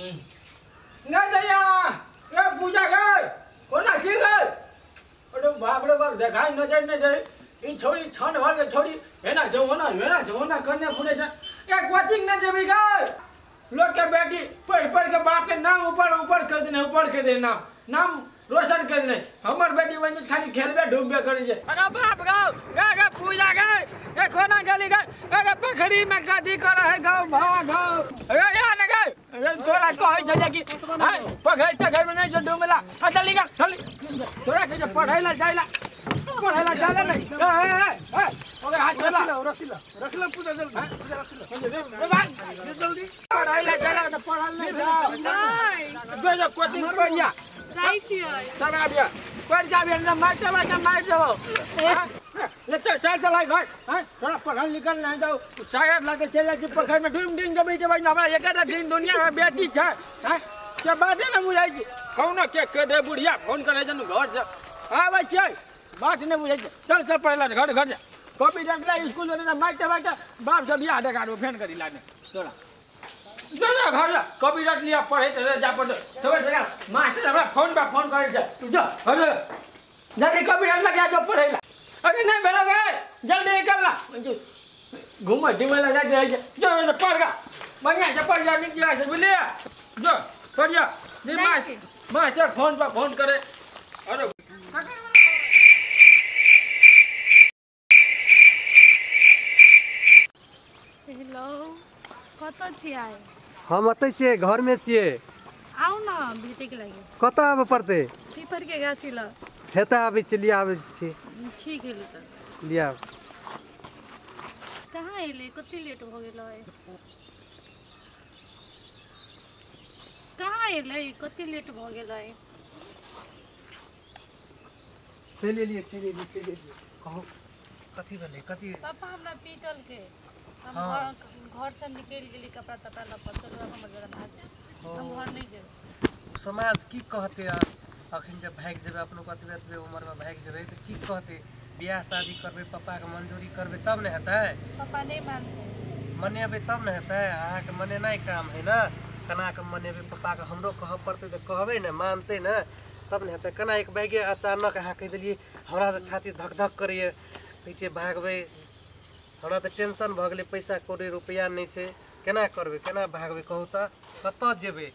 नहीं दैया ए पूजा गए कोना छी गए। अरे बाप रे बाप देखाई नजर नहीं दे ई छोरी छन भर के छोरी एना से ओना एना से ओना करने फुरे छै। ए कोचिंग न जेबी गए लोग के बेटी पढ़ पढ़ के बाप के नाम ऊपर ऊपर कर देने ऊपर कर देने नाम नाम रोशन कर देने। हमर बेटी वही खाली खेलबे ढूबे करे छै। अरे बाप गौ गा गा पूजा गए ए कोना गली गए ए पोखरी में गदी करे है गौ भाग गौ ए या न गए ए तोरा कहै छै कि हां पघर टघर में नहीं जो डूबला आ चली गा चली तोरा के जे पढ़ैला जाइला पढ़ैला जाला नहीं ए ए ए ओके हाथ चला रसीला रसीला पूजा जल्दी पूजा रसीला ए भाग जल्दी पढ़ैला जाला त पढ़ल नहीं जाओ नहीं जो कोचिंग पढ़ जा जाइ छियै सब आबिया पढ़ जाबे न मारते मारते मार देबो ले चल चल चल घर हां थोड़ा पढ़ल लिखल नहीं जाओ सागर लाके चल जाइ पोखर में डूब डूब जबै जबै हमरा एकटा दिन दुनिया में बेटी छै हां के बाते न बुझाइ छै कौनो के के दे बुढ़िया फोन करे छै घर से आबै छै बात नहीं बुझाइ छै। चल चल पढ़ला घर घर जा कॉपी रखला स्कूल जने मारते मारते बाप से बियाह देखारो फेन करी लाने तोरा जा जा घर जा कॉपी रख लिया पढ़े त जा पढ़ थोड़े जगह मास्टर हमरा फोन पर फोन करे छै तू जा घर जा जल्दी कॉपी रख लगा जो पढ़ैला। अरे नहीं भेलो गए जल्दी निकल ला घूमे ढूमे ला जाके जो जो पढ़ गा बढ़िया से पढ़ जा निक जा से बुझलिए जो पढ़ जा मास्टर फोन पर फोन करे। अरे हेलो कतऽ छियै? हम अतै छियै घर में छियै। आउ न भेटै के लागि। कतऽ आबऽ पड़तै? पीपर के गाछी लग। हेतै आबै छी लिया आबै छी। ठीक है तऽ लिया। कहाँ एलै? कते लेट भऽ गेलै? कहाँ एलै? कते लेट भऽ गेलै? चलि एलियै चलि एलियै चलि एलियै। कहू कथी भेलै कथी? पापा हमरा पीटलकै। हम घर से निकलि गेली कपड़ा तपड़ा लऽ कऽ। चलू हमर जरा भाग हम घर नहीं जेबै। समाज की कहते अखन जब भागि जेबै अपनो कतबे एतबे उम्रमे भागि जेबै तऽ की कहते? बियाह शादी करबै पप्पाके मंजूरी करबै तब ने हेतै। पप्पा नहीं मानते। मनेबै तब ने हेतै। अहाँके मनेनाइ काम है ने, केना कऽ मनेबै पप्पाके हमरो कहऽ पड़तै तऽ कहबै ने मानतै ने तब ने हेतै। केना एक बैगे अचानक अहाँ कहि देलियै हमरा तऽ छाती धक धक करैए कहै छियै भागबै। हमरा तऽ टेंशन भऽ गेलै पैसा कौड़ी रुपैआ नहि छै केना करबै केना भागबै कहू तऽ कतऽ जेबै?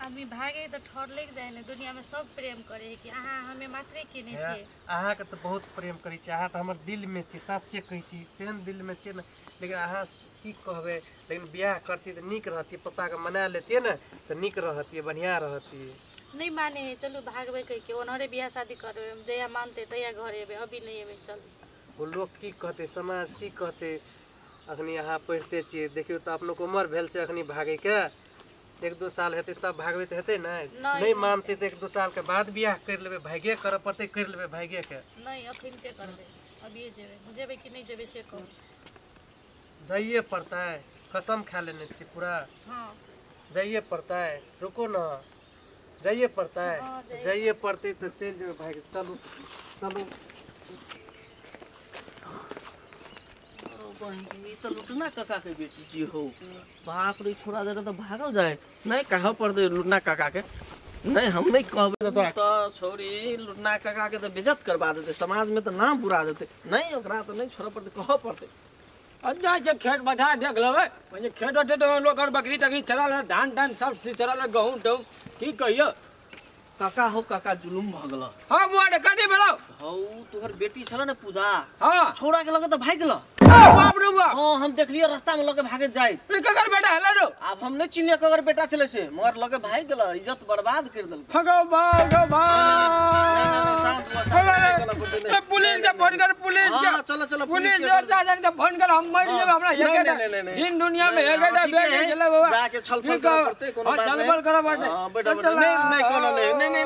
आदमी भागे तऽ ठोर लागि जाइ ने। दुनिया में सब प्रेम करे है कि अहाँ हमें मात्रे के नहीं छियै। अहाँके तऽ बहुत प्रेम करै छी, अहाँ तऽ हमर दिलमे छी, साचे कहै छी तेहन दिलमे छियै ने। लेकिन अहाँ की कहबै लेकिन बियाह करती तऽ नीक रहती पप्पाके मना लेतियै ने तऽ नीक रहतियै बढ़िआँ रहतियै। नहीं माने है चलू भागबै कहिके ओनहरे बियाह शादी करबै जहिया मानतै तहिया घर एबै अभी नहीं एबै चल। ओ लोक की कहतै समाज की कहतै? अखनी अहाँ पढ़िते छियै देखियौ तऽ अपनो उमर भेल छै अखनी भागैके 1-2 साल हेतै तब भागबै तऽ हेतै ने। नहीं मानतै तऽ 1-2 सालके बाद बियाह करि लेबै भागे करऽ पड़तै करि लेबै भागेके। नहीं अखनते करबै अभिये जेबै जेबै कि नहीं जेबै से कहू। जाइए पड़तै कसम खा लेने छी पूरा। हाँ जाइए पड़तै रुको न जाइए पड़तै जाइए पड़तै तऽ चलि जेबै भागि। चलू चलू। ई तऽ लुटना काका के बेटी जी हो। बाप रे छोड़ा दे तऽ भागल जाए। नहीं कहऽ पड़तै लुटना काका के। नहीं हम नहीं कहबै तऽ छोरी लुटना काका के तऽ बेइज्जत करबा देतै समाज में तऽ नाम बुरा देतै। नहीं ओकरा तऽ नहीं छोड़ऽ पड़तै कहऽ पड़तै। जाइ छै खेत पथार देख लेबै खेत उते लोक बकरी तकरी चरा ले धान तान सब चरा ले गहूँ तहूँ की कहियौ। काका हो काका जुलुम भऽ गेल। हाँ बुआ रे कथी भेलौ? हौ तोहर बेटी छल ने पूजा। हाँ छोड़ा के लगे तऽ भागि गेल। बाप रे बाप। हाँ हम देखलियै रास्ता में लगे भागैत जाइत। रे ककर बेटा हले रो? आब हम नहीं चिन्हलियै ककर बेटा छलै से मगर लगे भागि गेल इज्जत बर्बाद करि देलकै। हगौ बाप गौ बाप। शांत हो शांत। पुलिस के फोन कर पुलिस के। हां चलो चलो पुलिस के जान के फोन कर हम मरि जेबै हमरा एक दिन दुनिया में एकटा बेटी छलै बाबा। जाके छलफल करऽ पड़तै कोनो बात नहीं। छलफल करऽ पड़तै। हां बेटा नहीं नहीं कोनो नहीं नहीं नहीं।